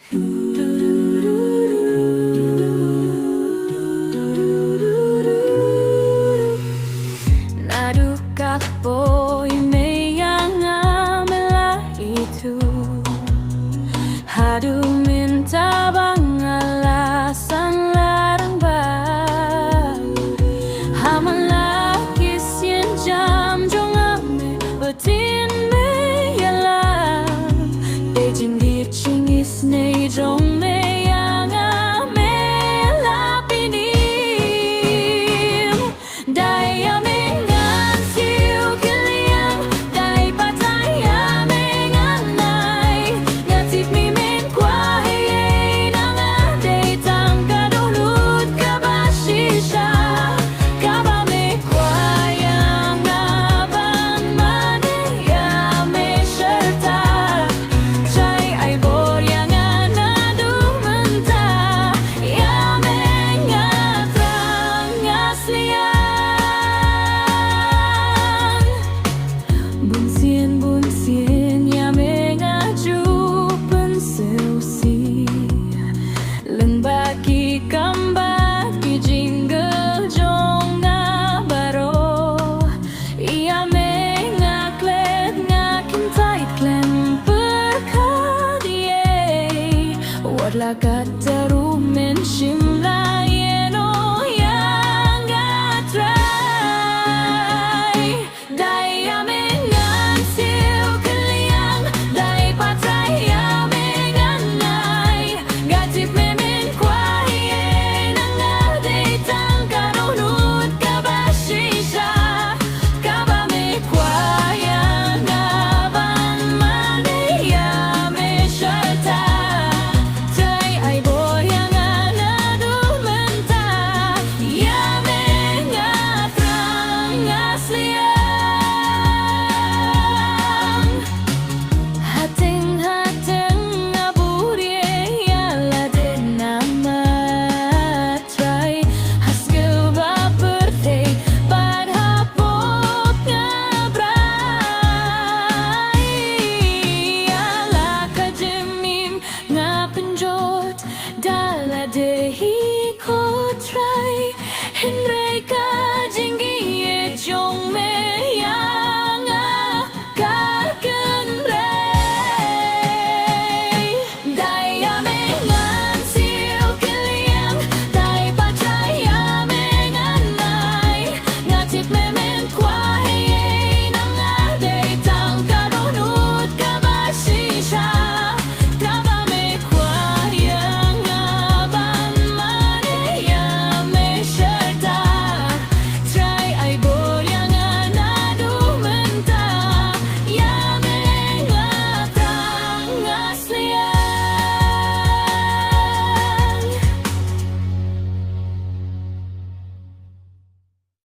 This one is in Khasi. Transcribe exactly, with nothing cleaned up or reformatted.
Naduh katba i mei ïa nga me la ithuh, haduh mynta ba nga la san la rangbah. Ha man la ki sienjam jong nga me btin me ïalam. Dei jingdih jingisynei jong me ïa nga me la pynim. Dei ïa me ngan siew kylliang, dei pat ïa me ngan nai. Nga tip me men kwah ïa na nga, dei tang ka dohnud kaba shisha. Kaba me kwah ïa nga ban mane ïa me sharta. Jai ai bor ïa nga naduh mynta, ïa me nga thrang nga sliang. Bunsien bunsien ïa me nga ju pynsngewsih. Lyngba ki kam bad ki jingeh jong nga baroh, ïa me nga klet nga kyntait khlem pyrkhat ei. Wat la katta ruh men shim